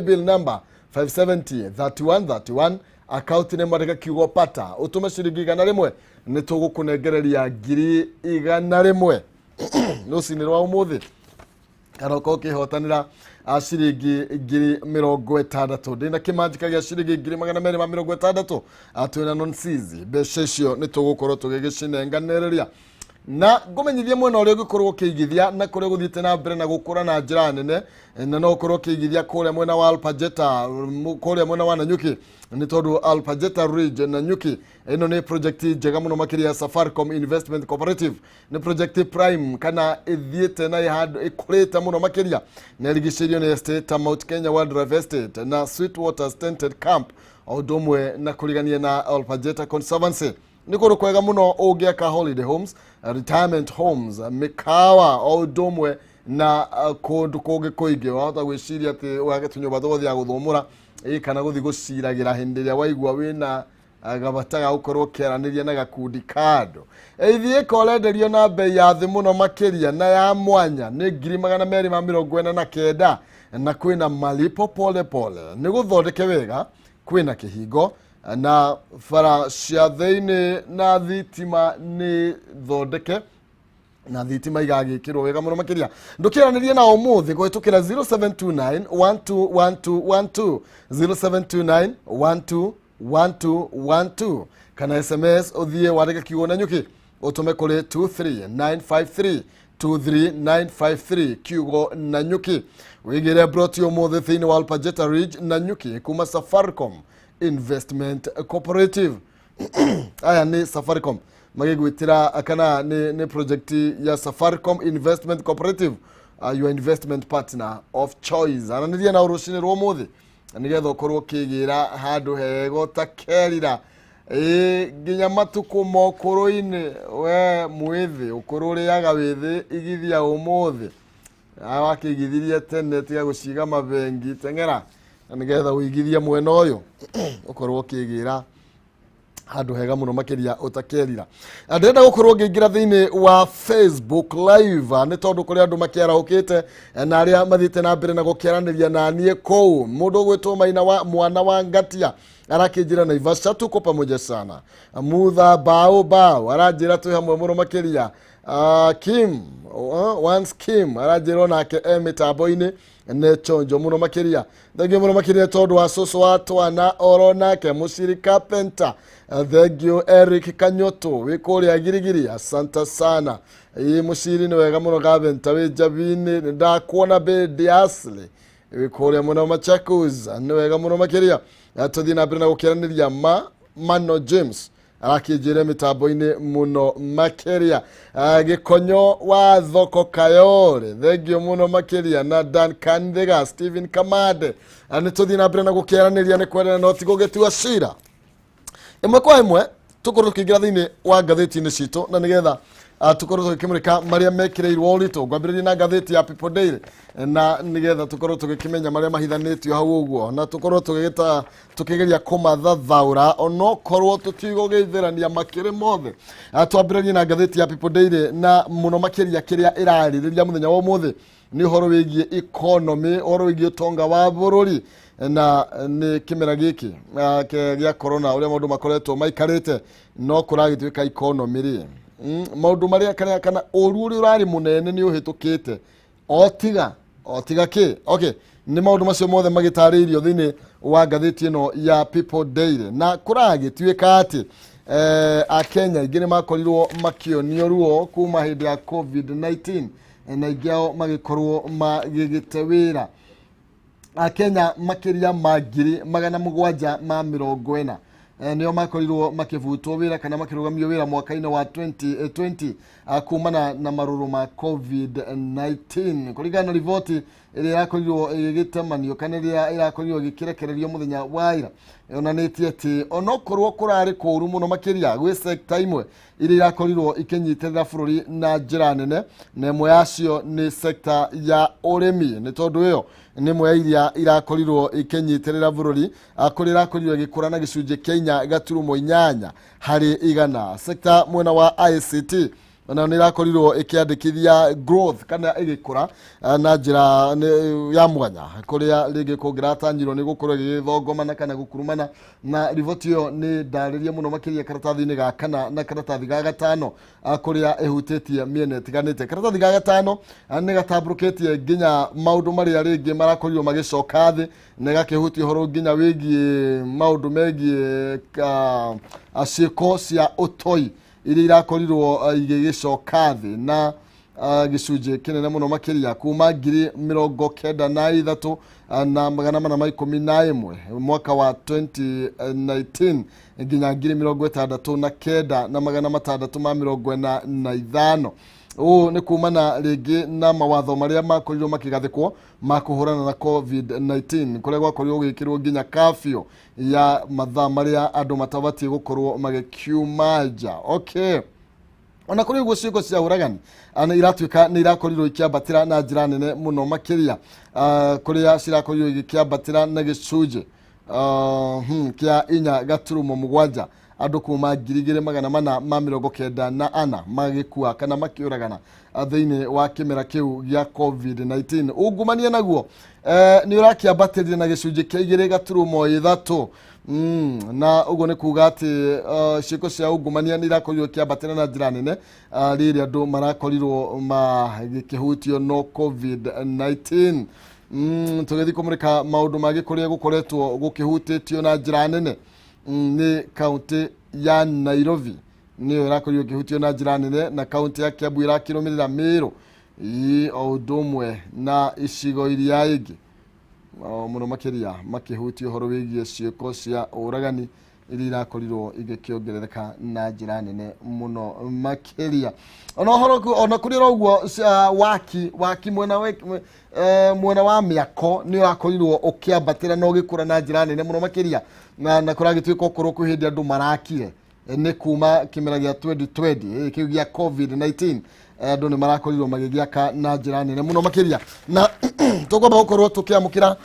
Bill number 570 31 31, akaunti nĩ mwandĩka kiugo pata, ũtũme ciringi 100, nĩ tũgũkũnengereria 100,000 rũcinĩ rwa ũmũthĩ, kana ũkorwo ũkĩhotanĩra ciringi 60,000. Ndĩna kĩmanjĩka gĩa ciringi 260,000, twĩna nonsizi mbeca icio nĩ tũgũkorwo tũgĩgĩcinenganĩrĩria. Na ngũmenyithie mwena ũrĩa ũngĩkorwo ũkĩigithia na kũrĩa gũthiĩte na mbere na gũkũra na njĩra nene, na no ũkorwo ũkĩigithia kũrĩa mwena wa Alpajeta, kũrĩa mwena wa Nanyuki, nĩ tondũ Alpajeta Ridge Nanyuki ĩno nĩ project njega mũno makĩria ya Safaricom Investment Cooperative. Nĩ project prime kana ĩthiĩte na ĩhandũ ĩkũrĩte mũno makĩria, na ĩrigicĩirio nĩ estate ta Mount Kenya Wildlife Estate na Sweetwaters Tented Camp, o ũndũ ũmwe na kũrigania na Alpajeta Conservancy. Nĩ kũndũ kwega mũno ũngĩaka holiday homes, retirement homes, mĩkawa, o ũndũ ũmwe na kũndũ kũngĩ kũingĩ. Wahota gwĩciria atĩ wage tũnyũmba tũgũthiaga gũthũmũra ĩ kana gũthiĩ gũciragĩra hĩndĩ ĩrĩa waigua wĩna gabata ga gũkorwo ũkĩaranĩria na gakundi ka andũ. Ithiĩ korenderio na bei ya thĩ mũno makĩria na ya mwanya, nĩ 249,000, na kwĩna malipo pole pole. Nĩ gũthondeke wega, kwĩna kĩhingo na bara cia thĩinĩ na thitima nĩ thondeke na thitima igagĩkĩrwo wega mũno makĩria. Ndũkĩaranĩrie na ũmũthĩ kũhĩtũkĩra 0729 121212, 0729 121212, kana SMS ũthiĩ wandĩke kiugo na nyuki ũtũme kũrĩ 23953, 23953, kiugo na nyuki, wĩgĩre broti ũmũthĩ thĩinĩ wa Alpajeta Ridge na nyuki kuma Safaricom Investment Cooperative. Aya nĩ Safaricom magĩgwĩtĩra kana nĩ project ya Safaricom Investment Cooperative, your investment partner of choice. Aranĩria na rũcinĩ rwa ũmũthĩ nĩgetha ũkorwo ũkĩgĩra handũ hega ũtakerira ĩĩ nginya matukũ ma ũkũrũ-inĩ. We mwĩthĩ, ũkũrũ ũrĩaga wĩthĩ, igithia ũmũthĩ. Wakĩigithirie tene, tiga gũciga mabengi, teng'era na nĩgetha ũigithie mwena ũyũ ũkorwo ũkĩgĩra handũ hega mũno makĩria ũtakerira. Ndĩrenda gũkorwo ngĩingĩra thĩinĩ wa Facebook Live, nĩ tondũ kũrĩ andũ makĩarahũkĩte na arĩa mathiĩte na mbere na gũkĩaranĩria na niĩ kũu. Mũndũ ũgwĩtwo Maina wa mwana wa Ngatia arakĩnjĩra, "Naivasha tuko pamoja sana." Mutha Bao Bao aranjĩra, "Twĩ hamwe mũno makĩria." Kim once Kim aranjĩra onake e mĩtambo-inĩ, nĩ chonjo mũno makĩria. Thengio mũno makĩria tondũ wa cũcũ wa twana oro nake Mũciri Carpenter. Thengio Eric Kanyoto wĩ kũrĩa Girigiri, asante sana. Ĩ Mũciri, nĩ wega mũno. Gaventa wĩ Njabini, nĩ ndakuona. Bedi Asli wĩ kũrĩa mũno Machakos, nĩ wega mũno makĩria. Tũthiĩ na mbere na gũkĩaranĩria. Ma Mano James arakĩnjĩre mĩtambo-inĩ mũno makĩria. Gĩkonyo wa thoko Kayore, thengio mũno makĩria, na Duncan Thiga, Stephen Kamande. Nĩ tũthiĩ na mbere na gũkĩaranĩria, nĩ kwendana no ti gũgĩtua cira. Ĩmwe kwa ĩmwe tũkorwo tũkĩingĩra thĩinĩ wa ngathĩti-inĩ citũ na nĩgetha tũkorwo tũgĩkĩmũrĩka marĩa mekĩrĩirwo ũritũ. Ngwambĩrĩria na ngathĩti ya People Daily na nĩgetha tũkorwo tũgĩkĩmenya marĩa mahithanĩtio hau ũguo na tũkorwo tũgĩgĩta tũkĩgeria kũmathathaũra, onokorwo tũtigũgĩithĩrania makĩrĩ mothe. Twambĩrĩrie na ngathĩti ya People Daily, na mũno makĩria kĩrĩa ĩrarĩrĩria mũthenya wa ũmũthĩ nĩ ũhoro wĩgiĩ economy, ũhoro wĩgiĩ ũtonga wa bũrũri, na nĩ kĩmera gĩkĩ gĩa corona, ũrĩa maũndũ makoretwo maikarĩte, no kũragĩtuĩka economy rĩ, maũndũ marĩa kana ũru ũrĩa ũrarĩ mũnene nĩ ũhĩtũkĩte, o tiga kĩ. Okay, nĩ maũndũ macio mothe magĩtarĩirio thĩinĩ wa ngathĩti ĩno ya People Daily, na kũragĩtuĩka atĩ akenya aingĩ nĩ makorirwo makĩonio ruo kuma hĩndĩ ya COVID-19, na aingĩ ao magĩkorwo magĩgĩte wĩra. Akenya makĩria ma 740,000 nĩo makorirwo makĩbutwo wĩra kana makĩrũgamio wĩra mwaka-inĩ wa 2020 kumana na marũrũ ma COVID-19, kũringana na riboti ĩrĩa ĩrakorirwo ĩgĩgĩtemanio kana ĩrĩa ĩrakorirwo ĩgĩkĩrekererio mũthenya wa ira. Yonanĩtie atĩ onokorwo kũrarĩ kũũru mũno makĩria, gwĩ sekta imwe iria irakorirwo ikĩnyitĩrĩra bũrũri na njĩra nene, na ĩmwe yacio nĩ sekta ya ũrĩmi, nĩ tondũ ĩyo nĩ ĩmwe ya iria irakorirwo ikĩnyitĩrĩra bũrũri, kũrĩa irakorirwo ĩgĩkũra na gĩcunjĩ kĩa 4.8 harĩ igana. Sekta mwena wa ICT Ona nĩ ĩrakorirwo ĩkĩandĩkithia growth kana ĩgĩkũra na njĩra ya mwanya, kũrĩa rĩngĩ kũngĩratanyirwo nĩ gũkorwo ĩgĩthongomana kana gũkurumana. Na riboti ĩyo nĩ ndarĩrie mũno makĩria karatathi-inĩ ga kana na karatathi ga gatano, kũrĩa ĩhutĩtie mĩena ĩtiganĩte. Karatathi ga gatano nĩ gatambũrũkĩtie nginya maũndũ marĩa rĩngĩ marakorirwo magĩcoka thĩ, na gakĩhutia ũhoro nginya wĩgiĩ maũndũ megiĩ ciĩko cia ũtoi iria irakorirwo igĩgĩcoka thĩ na gĩcunjĩ kĩnene mũno makĩria, kuma 93,411 mwaka wa 2019 nginya 69,645. Ũũ nĩ kumana rĩngĩ na mawatho marĩa makorirwo makĩgathĩkwo ma kũhũrana na COVID-19, kũrĩa gwakorirwo gũgĩkĩrwo nginya kafio ya mathaa marĩa andũ matabatiĩ gũkorwo magĩkiuma nja. Okay, ona kũrĩ ũguo, ciĩko cia ũragani nĩ iratuĩka nĩ irakorirwo ikĩambatĩra na njĩra nene mũno makĩria, kũrĩa cirakorirwo igĩkĩambatĩra na gĩcunjĩ kĩa 4.7, andũ kuma 2,494 magĩkua kana makĩũragana thĩinĩ wa kĩmera kĩu gĩa COVID-19. Ungumania naguo nĩ ũrakĩambatĩria na gĩcunjĩ kĩa 2.3. Na ũguo nĩ kuga atĩ ciĩko cia ungumania nĩ irakorirwo ikĩambatĩra na njĩra nene rĩrĩa andũ marakorirwo magĩkĩhutio no COVID-19. Tũgĩthiĩ kũmũrĩka maũndũ mangĩ kũrĩa gũkoretwo gũkĩhutĩtio na njĩra nene, nĩ kaunti ya Nairobi nĩyo ĩrakorirwo ĩkĩhutio na njĩra nene, na kaunti ya Kiambu ĩrakĩrũmĩrĩra Meru, o ũndũ ũmwe na icigo iria ingĩ, mũno makĩria makĩhutia ũhoro wĩgiĩ ciĩko cia ũragani iria irakorirwo igĩkĩongerereka na njĩra nene mũno makĩria. Ona ũhoro ona kũrĩ oro ũguo, waki mwena wa mĩako nĩ ũrakorirwo ũkĩambatĩra na ũgĩkũra na njĩra nene mũno makĩria, na kũragĩtuĩka okorwo kwĩ hĩndĩ andũ marakire nĩ kuma kĩmera gĩa 2020 kĩu gĩa COVID-19, andũ nĩ marakorirwo magĩgĩaka na njĩra nene mũno makĩria. Na tũkwamba gũkorwo tũkĩamũkĩra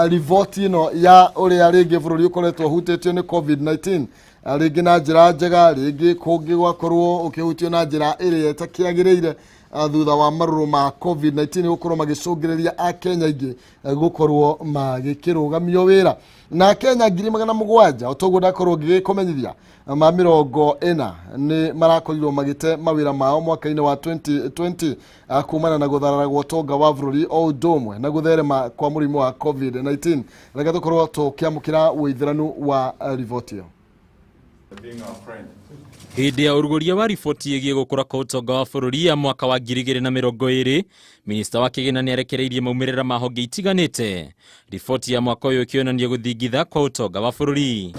riboti ĩno ya ũrĩa rĩngĩ bũrũri ũkoretwo ũhutĩtio nĩ COVID-19, rĩngĩ na njĩra njega, rĩngĩ kũngĩ gwakorwo ũkĩhutio na njĩra ĩrĩa ĩtakĩagĩrĩire, thutha wa marũrũ ma COVID-19 gũkorwo magĩcũngĩrĩria akenya aingĩ gũkorwo magĩkĩrũgamio wĩra. Na akenya 700,000, o toguo ndakorwo ngĩgĩkũmenyithia, ma 40 nĩ marakorirwo magĩte mawĩra mao mwaka-inĩ wa 2020, kumana na gũtharara gwa ũtonga wa bũrũri o ũndũ ũmwe na gũtherema kwa mũrimũ wa COVID-19. Reke tũkorwo tũkĩamũkĩra ũithĩranu wa riboti ĩyo. Hĩndĩ ya ũrugũria wa riboti ĩgiĩ gũkũra kwa ũtonga wa bũrũri ya mwaka wa 2020, minista wa kĩgĩna nĩ arekereirie maumĩrĩra ma honge itiganĩte. Riboti ya mwaka ũyũ ĩkĩonania gũthingitha kwa ũtonga wa bũrũri.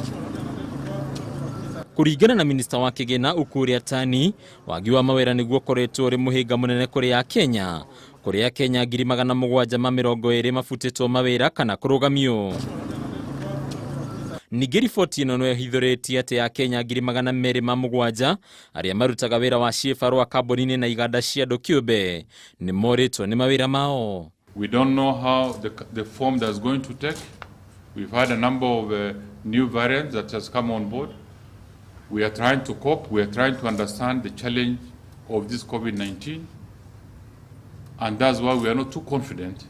Kũringana na minista wa kĩgĩna Ukur Yatani, wagi wa mawĩra nĩguo ũkoretwo ũrĩ mũhĩnga mũnene kũrĩ Akenya, kũrĩ Akenya 720,000 mabutĩtwo mawĩra kana kũrũgamio. Ningĩ riboti ĩno no ĩhithũrĩtie atĩ Akenya 207,000 arĩa marutaga wĩra wa ciĩbarũa kambuni-inĩ na iganda cia andũ kĩũmbe nĩ morĩtwo nĩ mawĩra mao. We don't know how the form that's going to take. We've had a number of new variants that has come on board. We are trying to cope. We are trying to understand the challenge of this COVID-19. And that's why we are not too confident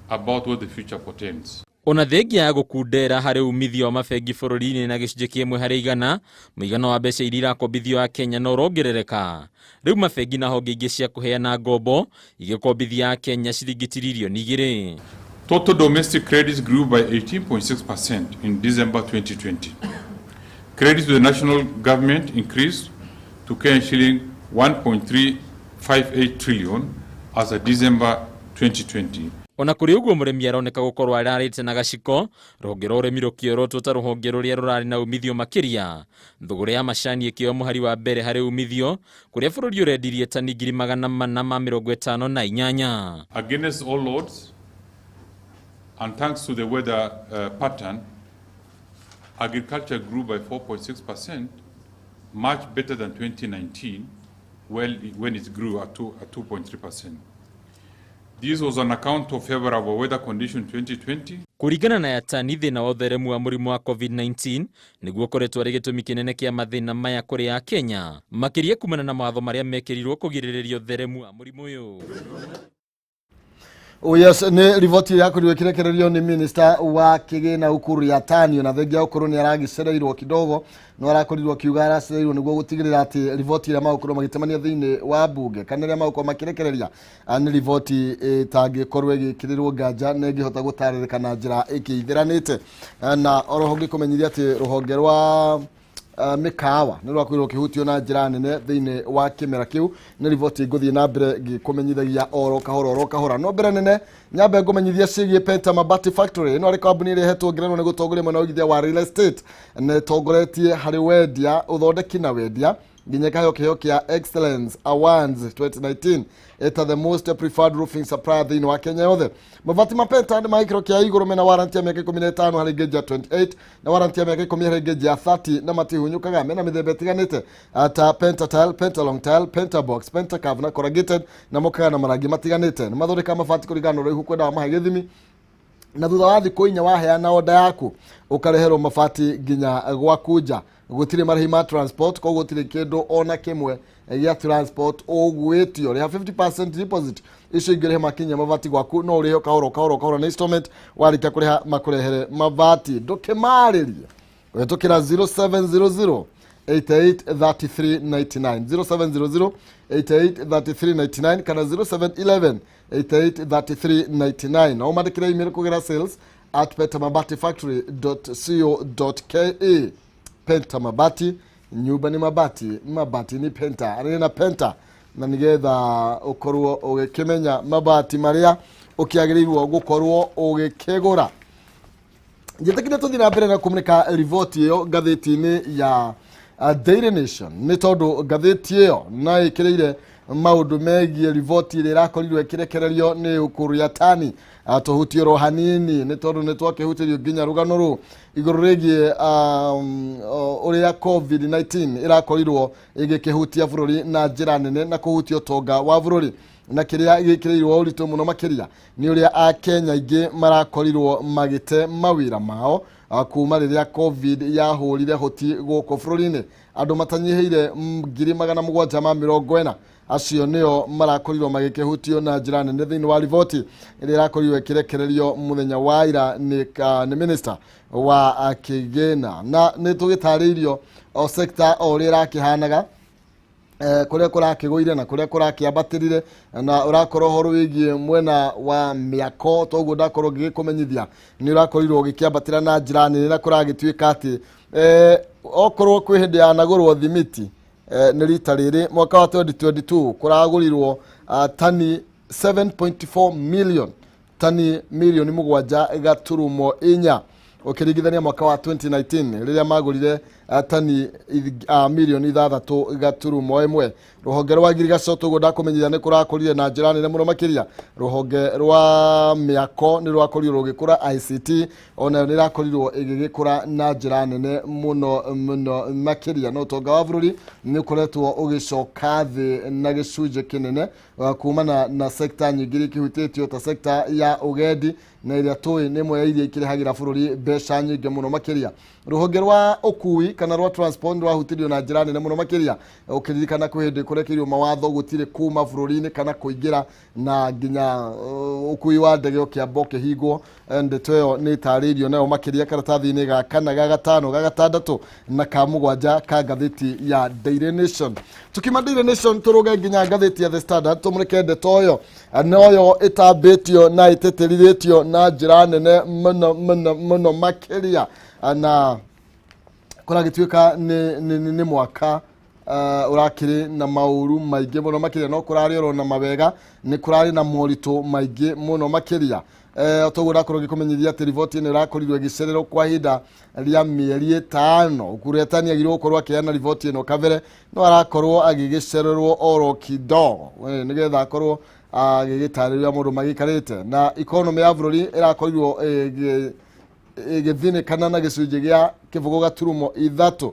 about what the future portends. Ona thengia ya gũkundera harĩ umithio wa mabengi bũrũri-inĩ na gĩcunjĩ kĩa 1%, mũigana wa mbeca iria irakombithio Akenya no ũrongerereka. Rĩu mabengi na honge ingĩ cia kũheana ngombo igĩkombithia Akenya ciringi 2 tirioni. Total domestic credits grew by 18.6% in December 2020. Credit to the national government increased to Kenya shilling 1.358 trillion as of December 2020. Ona kũrĩ ũguo, mũrĩmi aroneka gũkorwo ararĩte na gaciko, rũhonge rwa ũrĩmi rũkĩorotwo ta rũhonge rũrĩa rũrarĩ na umithio makĩria. Thũgũrĩ ya macani ĩkĩoya mũhari wa mbere harĩ umithio, kũrĩa bũrũri ũrendirie tani 458,000. Against all odds, and thanks to the weather pattern, agriculture grew by 4.6%, much better than 2019, well, when it grew at 2.3%. This was on account of favorable weather condition 2020. Kũringana na Yatani, thĩna wa ũtheremu wa mũrimũ wa COVID-19 nĩguo ũkoretwo arĩ gĩtũmi kĩnene kĩa mathĩna maya kũrĩ Akenya, makĩria kumana na mawatho marĩa mekĩrirwo kũgirĩrĩria ũtheremu wa mũrimũ ũyũ. Oh yes, nĩ riboti ĩrakorirwo ĩkĩrekererio nĩ minister wa kĩgĩna Ukur Yatani, ona thengia gũkorwo nĩ aragicereirwo kidogo, no arakorirwo akiuga aracereirwo nĩguo gũtigĩrĩra atĩ riboti ĩrĩa magũkorwo magĩtemania thĩinĩ wa mbunge kana ĩrĩa magũkorwo makĩrekereria nĩ riboti ĩtangĩkorwo ĩgĩkĩrĩrwo nganja na ĩngĩhota gũtarĩrĩka na njĩra ĩkĩithĩranĩte. Na oroho ngĩkũmenyithia atĩ rũhonge rwa mĩkawa nĩ rwakorirwo rũkĩhutio na njĩra nene thĩinĩ wa kĩmera kĩu. Nĩ riboti ngũthiĩ na mbere ngĩkũmenyithagia oro kahora oro kahora, no mbere nene nyambe ngũmenyithia ciĩgiĩ Penta Mabati Factory. Ĩno arĩ kambuni ĩrĩa ĩhetwo ngerenwa nĩ gũtongoria mwena wa ũigithia wa real estate, na ĩtongoretie harĩ wendia, ũthondeki na wendia, nginya ĩkaheo kĩheo kĩa Excellence Awards 2019 ĩta the most preferred roofing supplier thĩinĩ wa Kenya yothe. Mabati ma Penta nĩ ma gĩkĩro kĩa igũrũ, mena warranty ya mĩaka 15 harĩ gauge ya 28 na warranty ya mĩaka 10 harĩ gauge ya 30, na matihunyũkaga. Mena mĩthemba ĩtiganĩte ta Penta Tile, Penta Long Tile, Penta Box, Penta Curve na Corrugated, na mokaga na marangi matiganĩte. Nĩ mathondekaga mabati kũringana na ũraihu kwenda wamahe gĩthimi, na thutha wa thikũ 4 waheana oda yaku ũkareherwo mabati nginya gwaku nja. Gũtirĩ marĩhi ma transport, koguo gũtirĩ kĩndũ ona kĩmwe gĩa transport ũguĩtio. Rĩha 50% deposit, icio ingĩ rĩhe makinya mabati gwaku. No ũrĩhe kahora kahora kahora na installment, warĩkia kũrĩha makũrehere mabati. Ndũkĩmarĩrie kũhetũkĩra 0700 883399, 0700 883399 kana 0711 883399, na ũmandĩkĩre email kũgera sales@pentamabatifactory.co.ke. Penta Mabati, nyumba ni mabati, mabati ni Penta, arĩ na Penta, na nigetha ũkorwo ũgĩkĩmenya mabati marĩa ũkĩagĩrĩirwo gũkorwo ũgĩkĩgũra. Njĩtĩkire tũthiĩ na mbere na kũmũrĩka riboti ĩyo ngathĩti-inĩ ya Daily Nation, nĩ tondũ ngathĩti ĩyo na ĩkĩrĩire maũndũ megiĩ riboti ĩrĩa ĩrakorirwo ĩkĩrekererio nĩ Ukur Yatani. Tũhutie oro hanini nĩ tondũ nĩ twakĩhutĩrio nginya rũgano rũu igũrũ rĩgiĩ ũrĩa COVID-19 ĩrakorirwo ĩgĩkĩhutia bũrũri na njĩra nene na kũhutia ũtonga wa bũrũri, na kĩrĩa gĩkĩrĩirwo ũritũ mũno makĩria nĩ ũrĩa Akenya aingĩ marakorirwo magĩte mawĩra mao kuma rĩrĩa COVID yahũrire hoti gũkũ bũrũri-inĩ. Andũ matanyihĩire 740,000 acio nĩo marakorirwo magĩkĩhutio na njĩra nene thĩinĩ wa riboti ĩrĩa ĩrakorirwo ĩkĩrekererio mũthenya wa ira nĩ minister wa kĩgĩna, na nĩ tũgĩtarĩirio o sector o ũrĩa ĩrakĩhanaga, kũrĩa kũrakĩgũire na kũrĩa kũrakĩambatĩrire, na ũrakorwo ũhoro wĩgiĩ mwena wa mĩako. Toguo ndakorwo ngĩgĩkũmenyithia nĩ ũrakorirwo ũgĩkĩambatĩra na njĩra nene, na kũragĩtuĩka atĩ okorwo kwĩ hĩndĩ yanagũrwo thimiti, nĩ rita rĩrĩ mwaka wa 2022 kũragũrirwo tani 7.4 million, tani milioni 7.4, ũkĩringithania mwaka wa 2019 rĩrĩa magũrire tani milioni 6.1. Rũhonge rwa ngirigaca, toguo ndakũmenyithia, nĩ kũrakũrire na njĩra nene mũno makĩria. Rũhonge rwa mĩako nĩ rwakorirwo rũgĩkũra, ICT onayo nĩ ĩrakorirwo ĩgĩgĩkũra na njĩra nene mũno mũno makĩria, no ũtonga wa bũrũri nĩ ũkoretwo ũgĩcoka thĩ na gĩcunjĩ kĩnene kumana na sekta nyingĩ iria ikĩhutĩtio ta sekta ya ũgendi, na ĩrĩa tũĩ nĩ ĩmwe ya iria ikĩrehagĩra bũrũri mbeca nyingĩ mũno makĩria. Rũhonge rwa ũkui kana rwa transport nĩ rwahutirio na njĩra nene mũno makĩria, ũkĩririkana kwĩ hĩndĩ kũrekereirio mawatho gũtirĩ kuma bũrũri-inĩ kana kũingĩra, na nginya ũkui wa ndege ũkĩamba ũkĩhingwo. Ndeto ĩyo nĩ ĩtarĩirio nayo makĩria karatathi-inĩ ga kana, ga gatano, ga gatandatũ na ka mũgwanja ka ngathĩti ya Daily Nation. Tukiuma Daily Nation tũrũge nginya ngathĩti ya The Standard, tũmũrĩke ndeto ĩyo noyo ĩtambĩtio na ĩtĩtĩrithĩtio na njĩra nene mũno mũno mũno makĩria, na kũragĩtuĩka nĩ mwaka ũrakĩrĩ na maũru maingĩ mũno makĩria, no kũrarĩ oro na mawega, nĩ kũrarĩ na moritũ maingĩ mũno makĩria. Toguo ndakorwo ngĩkũmenyithia atĩ riboti ĩno ĩrakorirwo ĩgĩcererwo kwa ihinda rĩa mĩeri 5. Ukur Yatani agĩrĩirwo gũkorwo akĩheana riboti ĩno kabere, no arakorwo agĩgĩcererwo oro kidogo, nĩgetha akorwo agĩgĩtarĩria maũndũ magĩikarĩte, na economy ya bũrũri ĩrakorirwo ĩgĩthinĩkana na gĩcunjĩ gĩa 0.3,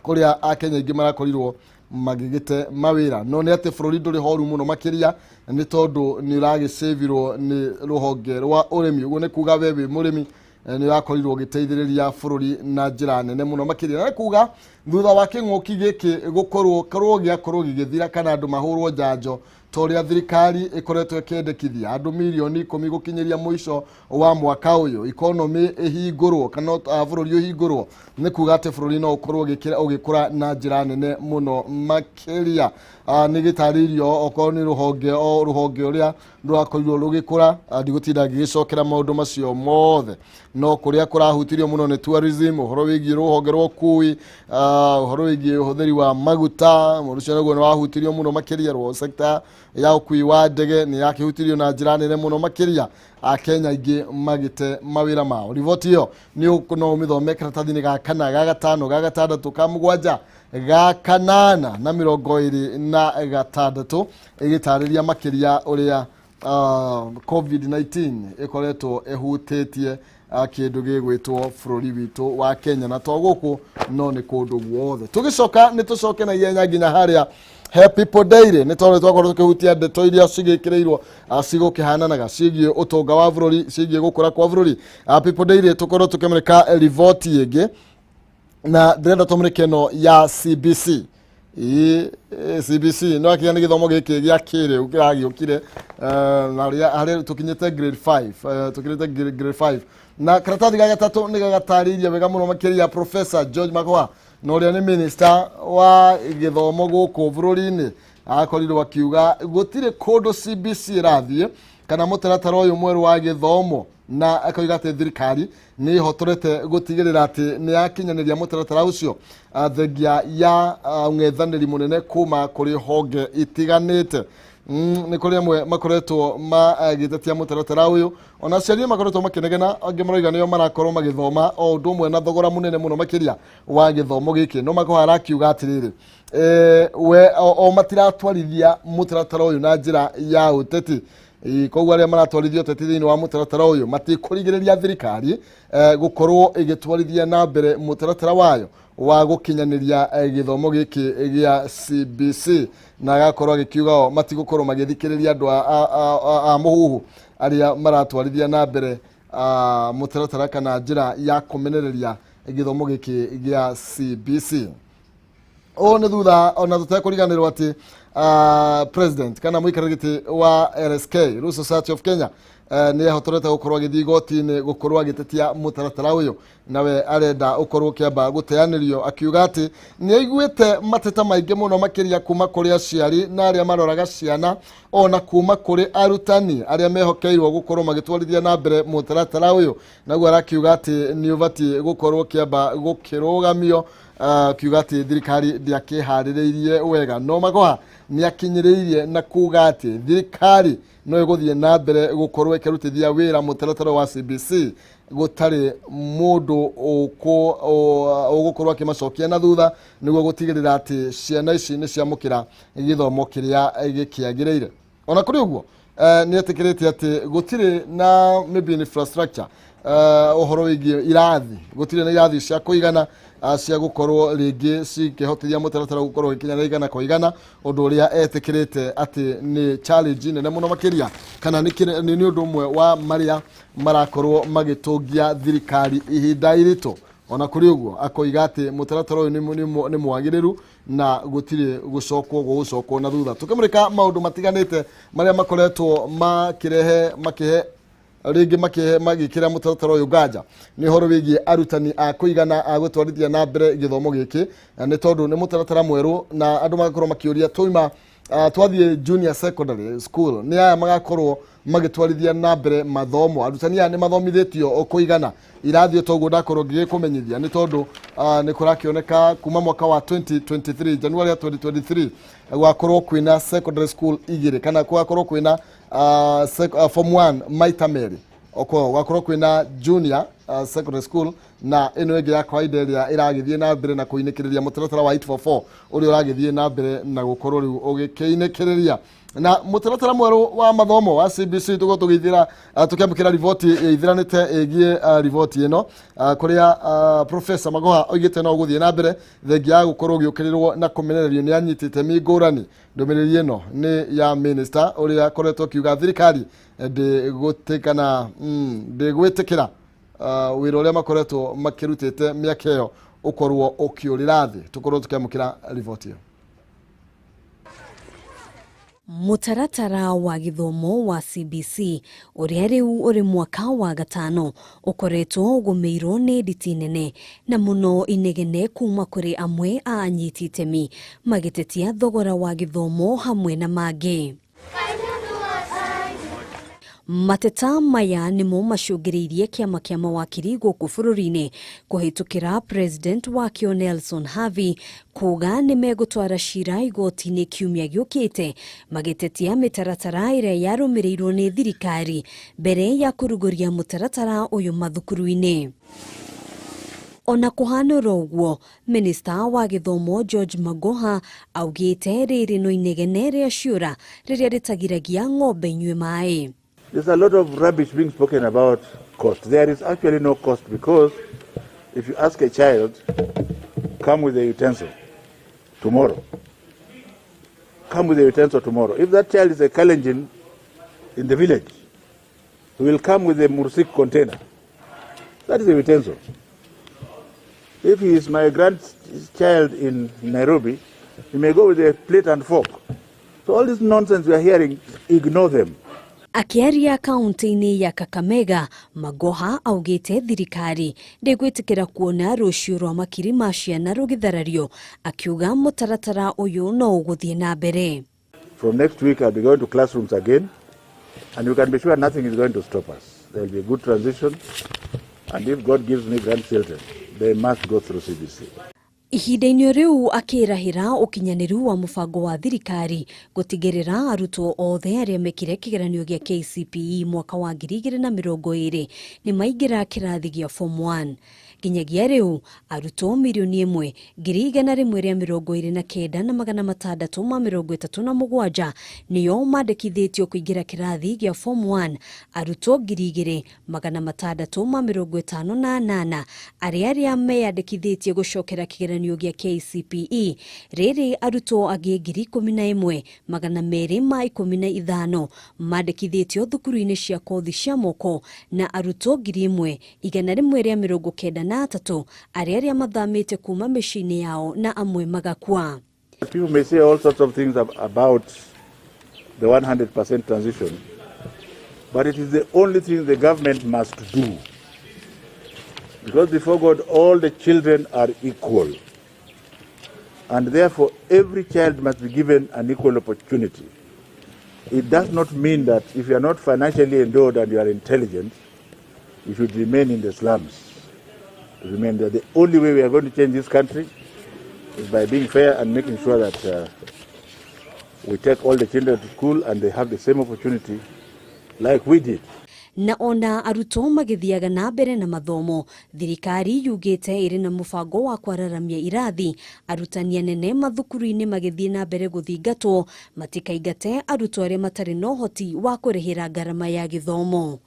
kũrĩa Akenya aingĩ marakorirwo magĩgĩte mawĩra. No nĩ atĩ bũrũri ndũrĩ horu mũno makĩria nĩ tondũ nĩ ũragĩcĩvirwo nĩ rũhonge rwa ũrĩmi. Ũguo nĩ kuga we wĩ mũrĩmi nĩ ũrakorirwo ũgĩteithĩrĩria bũrũri na njĩra nene mũno makĩria. Na nĩ kuga thutha wa kĩng'ũki gĩkĩ gũkorwo korwo gĩakorwo gĩgĩthira kana andũ mahũrwo njanjo ta ũrĩa thirikari ĩkoretwo ĩkĩendekithia andũ mirioni 10 gũkinyĩria mũico wa mwaka ũyũ, ikonomi ĩhingũrwo kana bũrũri ũhingũrwo, nĩ kuga atĩ bũrũri no ũkorwo ũgĩkũra na njĩra nene mũno makĩria. Nĩ gĩtarĩirio okorwo nĩ rũhonge o rũhonge ũrĩa rũrakorirwo rũgĩkũra. Ndigũtinda ngĩgĩcokera maũndũ macio mothe, no kũrĩa kũrahutirio mũno nĩ tourism, ũhoro wĩgiĩ rũhonge rwa ũkui, ũhoro wĩgiĩ ũhũthĩri wa maguta, mũndũ ũcio naguo nĩ wahutirio mũno makĩria. Rwo sector ya ũkui wa ndege nĩ yakĩhutirio na njĩra nene mũno makĩria, Akenya aingĩ magĩte mawĩra mao. Riboti ĩyo nĩ no ũmĩthome karatathi-inĩ ga 4, ga 5, ga 6, ka 7, ga 8 na 26, ĩgĩtarĩria makĩria ũrĩa COVID-19 ĩkoretwo ĩhutĩtie kĩndũ gĩgwĩtwo bũrũri witũ wa Kenya, na to gũkũ no nĩ kũndũ guothe. Tũgĩcoka nĩ tũcoke na ihenya nginya harĩa he People Daily, nĩ tondũ twakorwo tũkĩhutia ndeto iria cigĩkĩrĩirwo cigũkĩhananaga ciĩgiĩ ũtonga wa bũrũri, ciĩgiĩ gũkũra kwa bũrũri. People Daily tũkorwo tũkĩmũrĩka riboti ĩngĩ, na ndĩrenda tũmũrĩke ĩno ya CBC. CBC no akinya nĩ gĩthomo gĩkĩ gĩa kĩrĩu kĩragĩũkire, na harĩa tũkinyĩte grade 5, tũkinyĩte grade 5, na karatathi ga gatatũ nĩ gagatarĩirie wega mũno makĩria Professor George Magoha, na ũrĩa nĩ minister wa gĩthomo gũkũ bũrũri-inĩ, akorirwo akiuga gũtirĩ kũndũ CBC ĩrathiĩ kana mũtaratara ũyũ mwerũ wa gĩthomo, na akoiga atĩ thirikari nĩ ĩhotorete gũtigĩrĩra atĩ nĩ yakinyanĩria mũtaratara ũcio, thengia ya ũng'ethanĩri mũnene kuma kũrĩ honge itiganĩte. Nĩ kũrĩ amwe makoretwo magĩtetia mũtaratara ũyũ, ona aciari makoretwo makĩnegena, angĩ maroiga nĩo marakorwo magĩthoma o ũndũ ũmwe na thogora mũnene mũno makĩria wa gĩthomo gĩkĩ. No Magoha arakiuga atĩrĩrĩ, we o matiratwarithia mũtaratara ũyũ na njĩra ya ũteti. Koguo arĩa maratwarithia ũteti thĩinĩ wa mũtaratara ũyũ matikũrigĩrĩria thirikari gũkorwo ĩgĩtwarithia na mbere mũtaratara wayo wa gũkinyanĩria gĩthomo gĩkĩ gĩa CBC, na agakorwo agĩkiuga o matigũkorwo magĩthikĩrĩria andũ a mũhuhu arĩa maratwarithia na mbere mũtaratara kana njĩra ya kũmenereria gĩthomo gĩkĩ gĩa CBC. Ũũ nĩ thutha ona tũtekũriganĩrwo atĩ president kana mũikarĩri gĩtĩ wa LSK, Law Society of Kenya, nĩ ehotorete gũkorwo agĩthiĩ igoti-inĩ gũkorwo agĩtetia mũtaratara ũyũ, nawe arenda ũkorwo ũkĩamba gũteanĩrio, akiuga atĩ nĩ aiguĩte mateta maingĩ mũno makĩria kuma kũrĩ aciari na arĩa maroraga ciana, ona kuma kũrĩ arutani arĩa mehokeirwo gũkorwo magĩtwarithia na mbere mũtaratara ũyũ. Naguo arakiuga atĩ nĩ ũbatiĩ gũkorwo ũkĩamba gũkĩrũgamio, akiuga atĩ thirikari ndĩakĩharĩrĩirie wega. No Magoha nĩ akinyĩrĩirie na kuga atĩ thirikari no ĩgũthiĩ na mbere gũkorwo ĩkĩrutithia wĩra mũtaratara wa CBC gũtarĩ mũndũ ũgũkorwo akĩmacokia na thutha, nĩguo gũtigĩrĩra atĩ ciana ici nĩ ciamũkĩra gĩthomo kĩrĩa gĩkĩagĩrĩire. Ona kũrĩ ũguo, nĩ etĩkĩrĩte atĩ gũtirĩ na maybe infrastructure, ũhoro wĩgiĩ irathi, gũtirĩ na irathi cia kũigana cia gũkorwo rĩngĩ cikĩhotithia mũtaratara gũkorwo ũgĩkinya igana kwa igana, ũndũ ũrĩa etĩkĩrĩte atĩ nĩ challenge nene mũno makĩria, kana nĩ ũndũ ũmwe wa marĩa marakorwo magĩtũngia thirikari ihinda iritũ. Ona kũrĩ ũguo akoiga atĩ mũtaratara ũyũ nĩ mwagĩrĩru na gũtirĩ gũcokwo gũgũcokwo na thutha. Tũkĩmũrĩka maũndũ matiganĩte marĩa makoretwo makĩrehe makĩhe rĩngĩ makĩhe magĩkĩra mũtaratara ũyũ nganja, nĩ ũhoro wĩgiĩ arutani a kũigana a gũtwarithia na mbere gĩthomo gĩkĩ, na nĩ tondũ nĩ mũtaratara mwerũ na andũ magakorwo makĩũria twauma twathiĩ junior secondary school nĩ aya magakorwo magĩtwarithia na mbere mathomo, arutani aya nĩ mathomithĩtio kũigana irathi toguo ndakorwo ngĩgĩkũmenyithia, nĩ tondũ nĩ kũrakĩoneka kuma mwaka wa 2023, January ya 2023, gwakorwo kwĩna secondary school igĩrĩ kana gwakorwo kwĩna form 1 maita merĩ, oko gwakorwo kwĩna junior secondary school na ĩno ĩngĩ ya kawaida ĩrĩa ĩragĩthiĩ na mbere na kũinĩkĩrĩria mũtaratara wa 844 ũrĩa ũragĩthiĩ na mbere na gũkorwo rĩu ũgĩkĩinĩkĩrĩria. Na mũtaratara mwerũ wa mathomo wa CBC tũgũkorwo tũgĩithĩra tũkĩamũkĩra riboti ĩithĩranĩte ĩgiĩ riboti ĩno, kũrĩa Professor Magoha oigĩte no gũthiĩ na mbere thengia ya gũkorwo ũgĩũkĩrĩrwo na kũmenererio nĩ anyiti itemi ngũrani. Ndũmĩrĩri ĩno nĩ ya minister ũrĩa akoretwo akiuga thirikari ndĩgũtĩkana ndĩgwĩtĩkĩra wĩra ũrĩa makoretwo makĩrutĩte mĩaka ĩyo ũkorwo ũkĩũrĩra thĩ. Tũkorwo tũkĩamũkĩra riboti ĩyo. Mũtaratara wa gĩthomo wa CBC ũrĩa rĩu ũrĩ mwaka wa gatano ũkoretwo ũgũmĩirwo nĩ nditi nene na mũno inegene kuma kũrĩ amwe a anyiti itemi magĩtetia thogora wa gĩthomo hamwe na mangĩ. Mateta maya nĩmo macũngĩrĩirie kĩama kĩa mawakiri gũkũ bũrũri-inĩ kũhĩtũkĩra President wakĩo Nelson Havi kuga nĩ megũtwara cira igoti-inĩ kiumia gĩũkĩte magĩtetia mĩtaratara ĩrĩa yarũmĩrĩirwo nĩ thirikari mbere ya kũrugũria mũtaratara ũyũ mathukuru-inĩ. Ona kũhana oro ũguo, Minista wa gĩthomo George Magoha augĩte rĩrĩ no inegene rĩa ciũra rĩrĩa rĩtagiragia ng'ombe inyue maĩ. There's a lot of rubbish being spoken about cost. There is actually no cost, because if you ask a child, come with a utensil tomorrow. Come with a utensil tomorrow. If that child is a Kalenjin in the village, he will come with a mursik container. That is a utensil. If he is my grandchild in Nairobi, he may go with a plate and fork. So all this nonsense we are hearing, ignore them. Akiaria kaunti-inĩ ya Kakamega, Magoha augĩte thirikari ndĩgwĩtĩkĩra kuona rũciũ rwa makiri ma ciana rũgĩtharario, akiuga mũtaratara ũyũ no ũgũthiĩ na mbere. From next week I'll be going to classrooms again, and you can be sure nothing is going to stop us. There will be a good transition, and if God gives me grandchildren, they must go through CBC. Ihinda-inĩ rĩu akĩrahĩra ũkinyanĩru wa mũbango wa thirikari gũtigĩrĩra arutwo othe arĩa mekire kĩgeranio gĩa KCPE mwaka wa 2020 nĩ maingĩra kĩrathi gĩa form 1. Nginyagia rĩu arutwo 1,129,637 nĩo mandĩkithĩtio kũingĩra kĩrathi gĩa form 1, arutwo 2,658 arĩa arĩa meyandĩkithĩtie gũcokera kĩgeranio gĩa KCPE, rĩrĩ arutwo angĩ 11,215 mandĩkithĩtio thukuru-inĩ cia kothi cia moko na arutwo 1,193 arĩa arĩa mathamĩte kuma mĩciĩ-inĩ yao na amwe magakua. People may say all sorts of things about the 100% transition, but it is the only thing the government must do. Because before God, all the children are equal. And therefore, every child must be given an equal opportunity. It does not mean that if you are not financially endowed and you are intelligent, you should remain in the slums. Remain there. The only way we are going to change this country is by being fair and making sure that we take all the children to school and they have the same opportunity like we did. Na ona arutwo magithiaga na mbere na mathomo, thirikari yugite iri na mubango wa kwararamia irathi, arutani anene mathukuru-inĩ magithiĩ na mbere gũthingatwo matikaingate arutwo arĩa matarĩ na ũhoti wa kũrĩhĩra ngarama ya gĩthomo.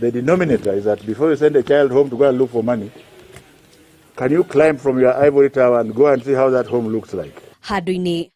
The denominator is that before you send a child home to go and look for money, can you climb from your ivory tower and go and see how that home looks like? Handũ-inĩ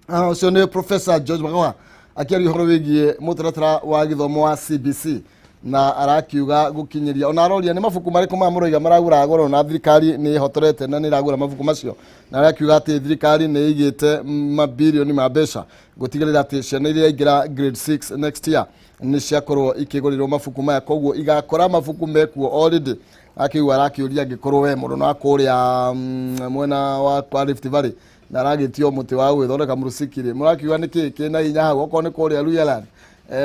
ũcio nĩ Professor George Magoha akĩaria ũhoro wĩgiĩ mũtaratara wa gĩthomo wa CBC, na arakiuga gũkinyĩria ona aroria nĩ mabuku marĩkũ maya mũroiga maragũra goro na thirikari nĩ ĩhotorete na nĩ ĩragũra mabuku macio, na arakiuga atĩ thirikari nĩ ĩigĩte mabirioni ma mbeca gũtigĩrĩra atĩ ciana iria ingĩra grade 6 next year nĩ ciakorwo ikĩgũrĩrwo mabuku maya, koguo igakora mabuku mekuo already. Akiuga arakĩũria angĩkorwo we mũndũ no akũrĩa mwena wa Rift Valley na aragĩtio mũtĩ wa gwĩthondeka mũrũciki rĩ, mũrakiuga nĩkĩ kĩna hinya hau, okorwo nĩ kũrĩa Luhyaland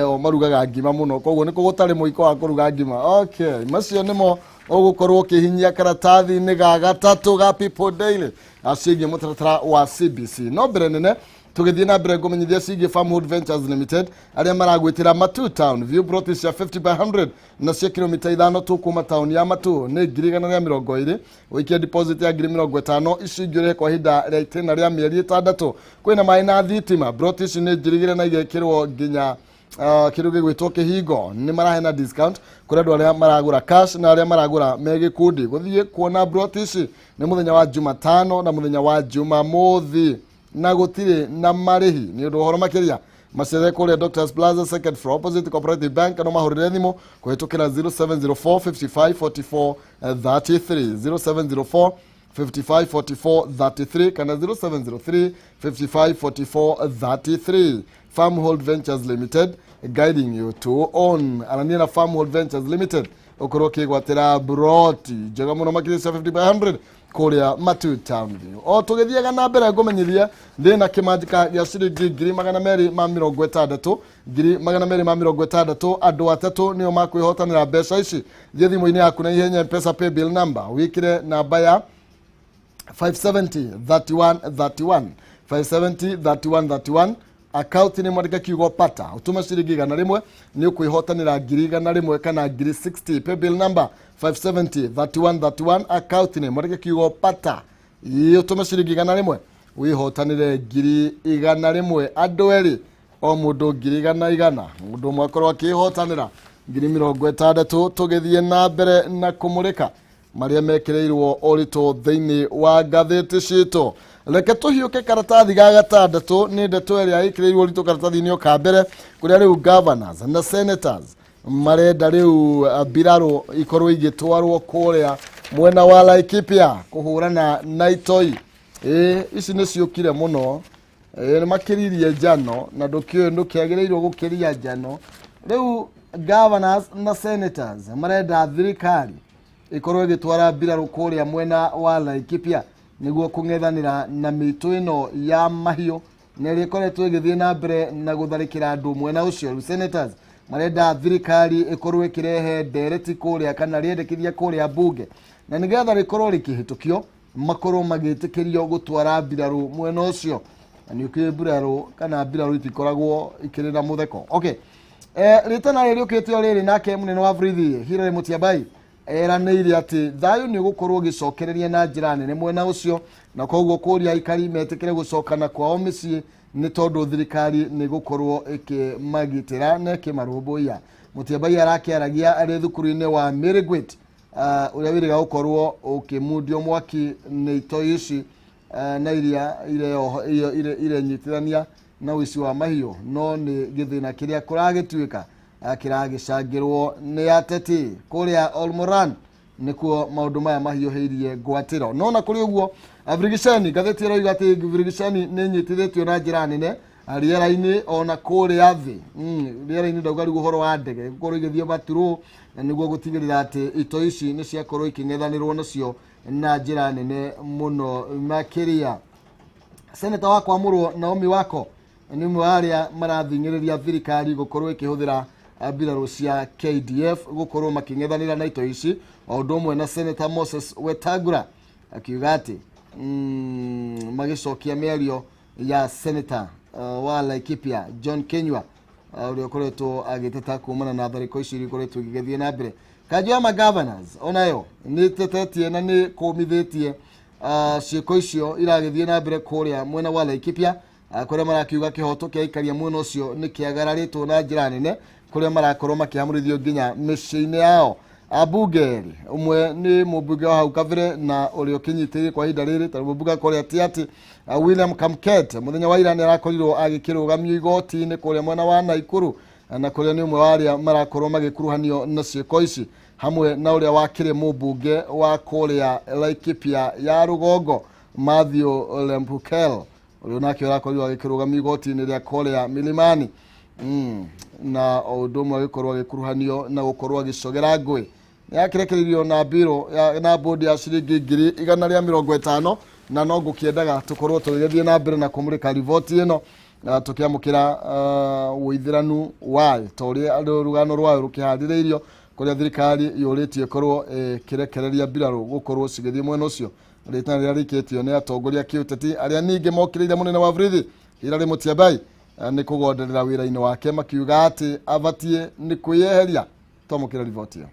o marugaga ngima mũno, koguo nĩkũ gũtarĩ mũiko wa kũruga ngima. Okay, macio nĩmo ũgũkorwo ũkĩhinyia karatathi-inĩ ga gatatũ ga People Daily aciĩgiĩ mũtaratara wa CBC. No mbere nene Tũgĩthiĩ na mbere ngũmenyithia ciĩgiĩ Farmhold Ventures Limited arĩa maragwĩtĩra Matu Town View, plot cia 50 by 100 na cia kilomita 5 tu kuma taũni ya Matu nĩ 120,000. Ũikie deposit ya 50,000, ici ingĩ ũrĩhe kwa ihinda rĩa itĩna rĩa mĩeri 6. Kwĩna maĩ na thitima. Plot ici nĩ njirigĩre na igekĩrwo nginya kĩndũ gĩgwĩtwo kĩhingo. Nĩ maraheana discount kũrĩ andũ arĩa maragũra cash na arĩa maragũra me gĩkundi. Gũthiĩ kuona plot ici nĩ mũthenya wa Jumatano na mũthenya wa Jumamothi na gũtirĩ na marĩhi. Nĩ ũndũ ũhoro makĩria macerere kũrĩa Doctors Plaza, second floor, opposite Cooperative Bank. No mahũrĩre thimũ kũhĩtũkĩra 0704 55 44 33, 0704 55 44 33 kana 0703 55 44 33. Farmhold Ventures Limited, guiding you to own. Arania na Farmhold Ventures Limited ũkorwo ũkĩgwatĩra broti njega mũno makĩria cia 50 by 100 kũrĩa Matu Town View. O tũgĩthiaga na mbere ngũmenyithia ndĩna kĩmanjĩka gĩa ciringi 260,000, 260,000. Andũ atatũ nĩo makwĩhotanĩra mbeca ici. Thiĩ thimũ-inĩ yaku na ihenya, Mpesa paybill number, wĩkĩre namba ya 570 31 31, 570 31 31. Akaunti nĩ mwandĩke kiugo "pata", ũtũme ciringi 100, nĩ ũkwĩhotanĩra 100,000 kana 60,000. Paybill number 570 31 31, akaunti nĩ mwandĩke kiugo "pata", ĩ ũtũme ciringi 100, wĩhotanĩre 100,000. Andũ erĩ, o mũndũ ngiri igana igana, mũndũ ũmwe akorwo akĩhotanĩra 60,000. Tũgĩthiĩ na mbere na kũmũrĩka marĩa mekĩrĩirwo ũritũ thĩinĩ wa ngathĩti citũ, reke tũhiũke karatathi ga gatandatũ. Nĩ ndeto ĩrĩa ĩkĩrĩirwo ũritũ karatathi-inĩ o ka mbere, kũrĩa rĩu governors na senators marenda rĩu mbirarũ ikorwo igĩtwarwo kũrĩa mwena wa Laikipia kũhũrana na itoi. Ĩ ici nĩ ciũkire mũno, nĩ makĩririe njano na ndũkĩũĩ ndũkĩagĩrĩirwo gũkĩria njano. Rĩu governors na senators marenda thirikari ĩkorwo ĩgĩtwara mbirarũ kũrĩa mwena wa Laikipia nĩguo kũng'ethanĩra na mĩitũ ĩno ya mahiũ na ĩrĩa ĩkoretwo ĩgĩthiĩ na mbere na gũtharĩkĩra andũ mwena ũcio. Rĩu senators marenda thirikari ĩkorwo ĩkĩrehe ndereti kũrĩa kana rĩendekithia kũrĩa mbunge, na nĩgetha rĩkorwo rĩkĩhĩtũkio makorwo magĩtĩkĩrio gũtwara mbirarũ mwena ũcio. Na nĩ ũkĩũĩ mbirarũ kana mbirarũ itikoragwo ikĩrĩ na mũtheko. Okay, rĩtana rĩrĩ rĩũkĩte o rĩrĩ, nake mũnene wa borithi Hilary Mutyambai eranĩire atĩ thayũ nĩ ũgũkorwo ũgĩcokereria na njĩra nene mwena ũcio, na koguo kũria aikari metĩkĩre gũcokana kwao mĩciĩ nĩ tondũ thirikari nĩ gũkorwo ĩkĩmagitĩra na ĩkĩmarũmbũiya. Mutyambai arakĩaragia arĩ thukuru-inĩ wa Mirigwit, ũrĩa wĩrĩga gũkorwo ũkĩmundio mwaki nĩ itoi ici, na iria irenyitithania na ũici wa mahiũ, no nĩ gĩthĩna kĩrĩa kũragĩtuĩka kĩragĩcangĩrwo nĩ ateti kũrĩa Olmoran nĩkuo maũndũ maya mahiũhĩirie ngwatĩro. No na kũrĩ ũguo, Brigiceni, ngathĩti ĩroiga atĩ Brigiceni nĩ nyitithĩtio na njĩra nene rĩera-inĩ ona kũrĩa thĩ. Rĩera-inĩ ndauga rĩu ũhoro wa ndege gũkorwo igĩthiĩ maturũ nĩguo gũtigĩrĩra atĩ itoi ici nĩ ciakorwo ikĩng'ethanĩrwo nacio na njĩra nene mũno makĩria. Seneta wa kwamũrwo Naomi Wako nĩ ũmwe wa arĩa marathing'ĩrĩria thirikari gũkorwo ĩkĩhũthĩra mbirarũ cia KDF gũkorwo makĩng'ethanĩra na itoi ici, o ũndũ ũmwe na Senator Moses Wetangula akiuga atĩ magĩcokia mĩario ya Senator wa Laikipia John Kenywa, ũrĩa ũkoretwo agĩteta kumana na tharĩko ici iria ikoretwo igĩgĩthiĩ na mbere. Kanjũ ya magovernors onayo nĩ ĩtetetie na nĩ kũmithĩtie ciĩko icio iragĩthiĩ na mbere kũrĩa mwena wa Laikipia, kũrĩa marakiuga kĩhoto kĩa aikaria mwena ũcio nĩ kĩagararĩtwo na njĩra nene, kũrĩa marakorwo makĩhamũrithio nginya mĩciĩ-inĩ yao. Ambunge erĩ, ũmwe nĩ mũmbunge wa hau kabere na ũrĩa ũkĩnyitĩrĩire kwa ihinda rĩrĩ ta mũmbunge kũrĩa Tiaty, William Kamket, mũthenya wa ira nĩ arakorirwo agĩkĩrũgamio igoti-inĩ kũrĩa mwena wa Naikuru, na kũrĩa nĩ ũmwe wa arĩa marakorwo magĩkuruhanio na ciĩko ici, hamwe na ũrĩa wakĩrĩ mũmbunge wa kũrĩa Laikipia ya rũgongo Matthew Lempukel, ũrĩa nake ũrakorirwo agĩkĩrũgamio igoti-inĩ rĩa kũrĩa Milimani, na o ũndũ ũmwe agĩkorwo agĩkuruhanio na gũkorwo agĩcogera ngũĩ. Nĩ yakĩrekereirio na mbirũ na bodi ya ciringi 150,000. Na no ngũkĩendaga tũkorwo tũgĩthiĩ na mbere na kũmũrĩka riboti ĩno na tũkĩamũkĩra ũithĩranu wayo ta ũrĩa rũgano rwayo rũkĩharĩrĩirio, kũrĩa thirikari yũrĩtie ĩkorwo ĩkĩrekereria mbirarũ gũkorwo cigĩthiĩ mwena ũcio. Rĩtana rĩrĩa rĩikĩtio nĩ atongoria kĩũteti arĩa ningĩ mokĩrĩire mũnene wa borithi Hilary Mutyambai nĩ kũgonderera wĩra-inĩ wake, makiuga atĩ abatiĩ nĩ kwĩyeheria. Twamũkĩra riboti ĩyo.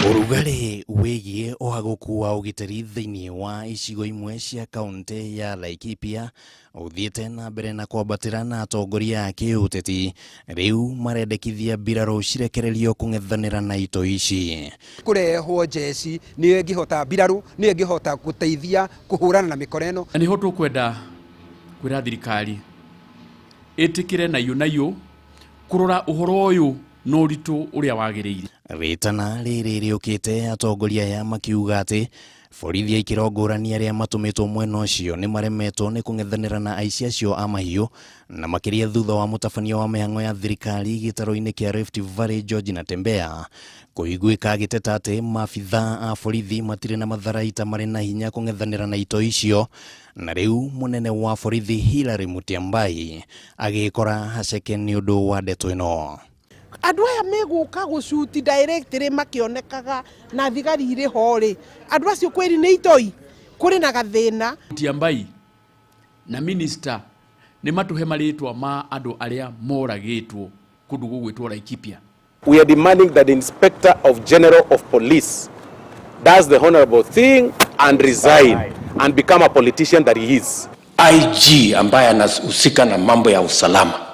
Ũrugarĩ wĩgiĩ ũhagũku wa ũgitĩri thĩinĩ wa icigo imwe cia kaunti ya Laikipia ũthiĩte na mbere na kwambatĩra, na atongoria a kĩũteti rĩu marendekithia mbirarũ cirekererio kũng'ethanĩra na itoi ici. Kũrehwo njeci nĩyo ĩngĩhota, mbirarũ nĩyo ĩngĩhota gũteithia kũhũrana na mĩkora ĩno. Na nĩho tũkwenda kwĩra thirikari ĩtĩkĩre naiyũ naiyũ kũrora ũhoro ũyũ na ũritũ ũrĩa wagĩrĩire. Rĩtana rĩrĩ rĩũkĩte atongoria aya makiuga atĩ borithi a ikĩro ngũrani arĩa matũmĩtwo mwena ũcio nĩ maremetwo nĩ kũng'ethanĩra na aici acio a mahiũ, na makĩria thutha wa mũtabania wa mĩhang'o ya thirikari gĩtarũ-inĩ kĩa Rift Valley George Natembeya kũiguĩka agĩteta atĩ maabithaa a borithi matirĩ na matharaita marĩ na hinya kũng'ethanĩra na itoi icio, na rĩu mũnene wa borithi Hilary Mutyambai agĩkora haceke nĩ ũndũ wa ndeto ĩno. Andũ aya megũka gũcuti directly makĩonekaga na thigari irĩ ho rĩ, andũ acio kwĩri nĩ itoi, kũrĩ na gathĩna. Mutyambai na minister nĩ matũhe marĩtwa ma andũ arĩa moragĩtwo kũndũ gũgwĩtwo Laikipia. We are demanding that the Inspector of General of Police does the honorable thing and resign and become a politician that he is. IG ambaye anahusika na mambo ya usalama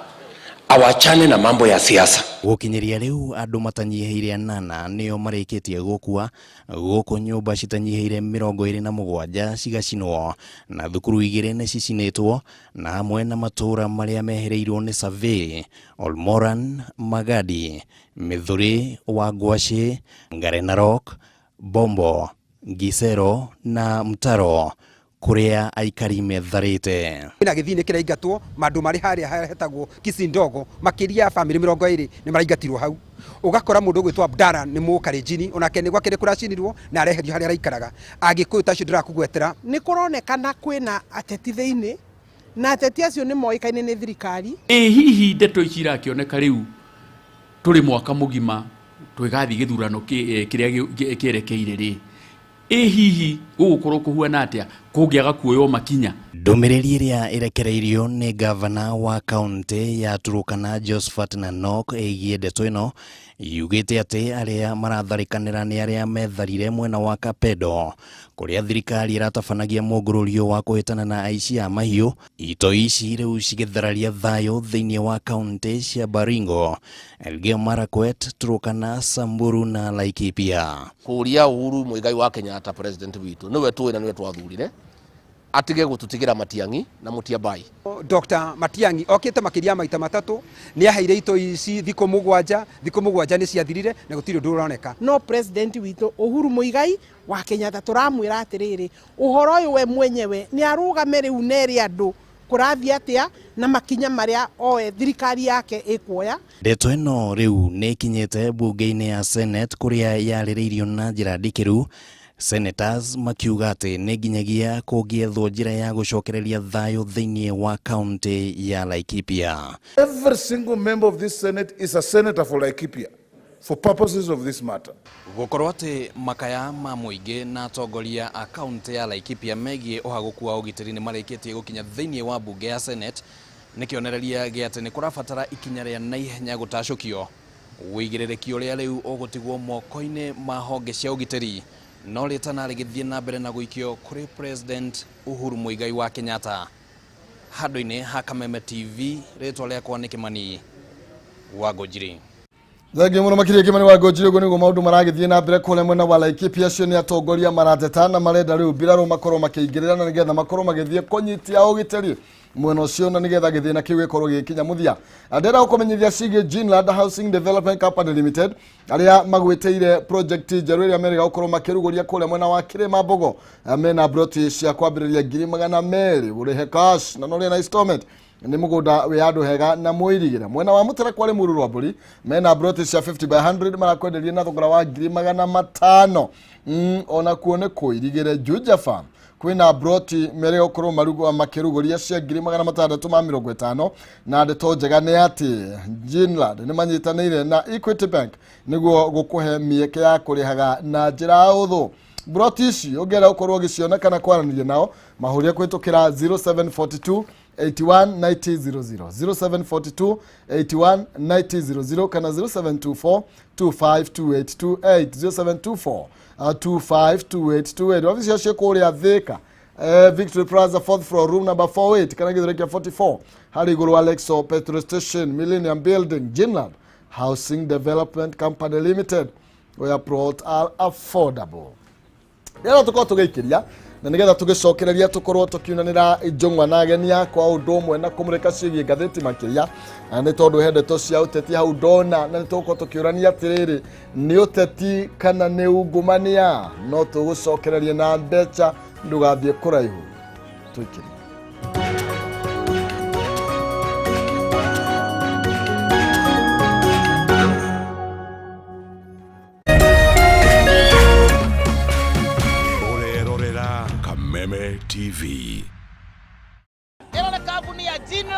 awachane na mambo ya siasa. Gũkinyĩria rĩu andũ matanyihĩire 8 nĩo marĩkĩtie gũkua, gũkũ nyũmba citanyihĩire 27 cigacinwo, na thukuru 2 nĩ cicinĩtwo, na hamwe na matũũra marĩa mehereirwo nĩ Survey, Olmoran, Magadi, Mĩthũrĩ, Wangwacĩ, Ngarenarok, Bombo, Gisero na Mtaro kũrĩa aikari metharĩte. Kwĩna gĩthii nĩ kĩraingatwo, mandũ marĩ harĩa hetagwo Kisindogo, makĩria ya bamĩrĩ 20 nĩ maraingatirwo hau. Ũgakora mũndũ ũgwĩtwo Abdara nĩ mũkarenjini, onake nĩ gwake nĩ kũracinirwo na areherio harĩa araikaraga. Agĩkũyũ ta acio ndĩrakũgwetera. Nĩ kũronekana kwĩna ateti thĩinĩ, na ateti acio nĩ moĩkaine nĩ thirikari. Ĩ hihi ndeto ici irakĩoneka rĩu tũrĩ mwaka mũgima twĩgathiĩ gĩthurano kĩrĩa kĩerekeire rĩ, ĩ hihi gũgũkorwo kũhuana atĩa kũngĩaga kuoywo makinya? Ndũmĩrĩri ĩrĩa ĩrekereirio nĩ gavana wa kaunti ya Turukana Josephat Nanok ĩgiĩ ndeto ĩno yugĩte atĩ arĩa maratharĩkanĩra nĩ arĩa metharire mwena wa Kapedo kũrĩa thirikari ĩratabanagia mũngũrũrio wa kũhĩtana na aici a mahiũ. Itoi ici rĩu cigĩthararia thayũ thĩinĩ wa kaunti cia Baringo, Elgeyo Marakwet, Turukana, Samburu na Laikipia. Kũria Uhuru Muigai wa Kenyatta president witũ nĩwe tũĩ na nĩwe twathurire atige gũtũtigĩra Matiang'i na Mutyambai. Dr. Matiang'i okĩte makĩria maita matatũ, nĩ aheire itoi ici thikũ 7, thikũ 7 nĩ ciathirire na gũtirĩ ũndũ ũroneka. No president witũ Uhuru Muigai wa Kenyatta tũramwĩra atĩrĩrĩ, ũhoro ũyũ we mwenyewe nĩ arũgame rĩu nere andũ kũrathiĩ atĩa na makinya marĩa oe thirikari yake ĩkuoya. Ndeto ĩno rĩu nĩ ĩkinyĩte mbunge-inĩ ya Senate kũrĩa yarĩrĩirio na njĩra ndikĩru, Senators makiuga atĩ nĩ nginyagia kũngĩethwo njĩra ya gũcokereria thayũ thĩinĩ wa kaunti ya Laikipia. Every single member of this Senate is a senator for Laikipia for purposes of this matter. Gũkorwo atĩ makaya ma mũingĩ na atongoria a kaunti ya Laikipia megiĩ ũhagũku wa ũgitĩri nĩ marĩkĩtie gũkinya thĩinĩ wa mbunge ya Senate nĩ kĩonereria gĩa atĩ nĩ kũrabatara ikinya rĩa naihenya gũtacũkio ũigĩrĩrĩki ũrĩa rĩu ũgũtigwo moko-inĩ ma honge cia ũgitĩri, no rĩtana rĩgĩthiĩ na mbere na gũikio kũrĩ President Uhuru Muigai wa Kenyatta. Handũ-inĩ ha Kameme TV, rĩtwa rĩakwa nĩ Kimani wa Ngũnjiri. Thengiũ mũno makĩria Kimani wa Ngũnjiri. Ũguo nĩguo maũndũ maragĩthiĩ na mbere kũrĩa mwena wa Laikipia. Acio nĩ atongoria marateta na marenda rĩu mbirarũ makorwo makĩingĩrĩra na nĩgetha makorwo magĩthiĩ kũnyitia ũgitĩri mwena ũcio na nĩgetha gĩthĩna kĩu gĩkorwo gĩgĩkinya mũthia. Ndĩrenda gũkũmenyithia ciĩgiĩ Greenland Housing Development Company Limited arĩa magwĩtĩire project njerũ ĩrĩa merĩga gũkorwo makĩrugũria kũrĩa mwena wa Kĩrĩma Mbogo. Mena broti cia kwambĩrĩria 200,000 ũrĩhe cash na no ũrĩhe na installment. Nĩ mũgũnda wĩ handũ hega na mũirigĩre. Mwena wa Mũtarakwa Rĩmuru rwa Mbũri mena broti cia 50 by 100 marakwenderia na thogora wa 500,000. Ona kuo nĩ kũirigĩre. Juja Farm kwĩna broti merĩga gũkorwo makĩrugũria cia 650,000, na ndeto njega nĩ atĩ Greenland nĩ manyitanĩire na Equity Bank nĩguo gũkũhe mĩeke ya kũrĩhaga na njĩra ya ũthũ. Mburoti ici ũngĩenda gũkorwo ũgĩciona kana kwaranĩria nao mahũria kũhĩtũkĩra 0742 819000 0742 819000 kana 0724 252828 0724 252828. Wabici cio ciĩ kũrĩa Thika, Victory Plaza, fourth floor, room number 48, kana gĩthũri kĩa 44 harĩ igũrũ wa Lexo petrol station, Millennium Building, Ginland Housing Development Company Limited, where plots are affordable. Rĩrĩa tũkorwo tũgĩikĩria na nĩgetha tũgĩcokereria tũkorwo tũkiunanĩra njũng'wa na ageni akwa ũndũ ũmwe na kũmũrĩka ciĩgiĩ ngathĩti makĩria, na nĩ tondũ he ndeto cia ũteti hau ndona, na nĩ tũgũkorwo tũkĩũrania atĩrĩrĩ, nĩ ũteti kana nĩ ungumania? No tũgũcokereria na mbeca, ndũgathiĩ kũraihu, tũikĩrie. Ũrerorera Kameme TV. Ĩno nĩ kambuni ya Gino.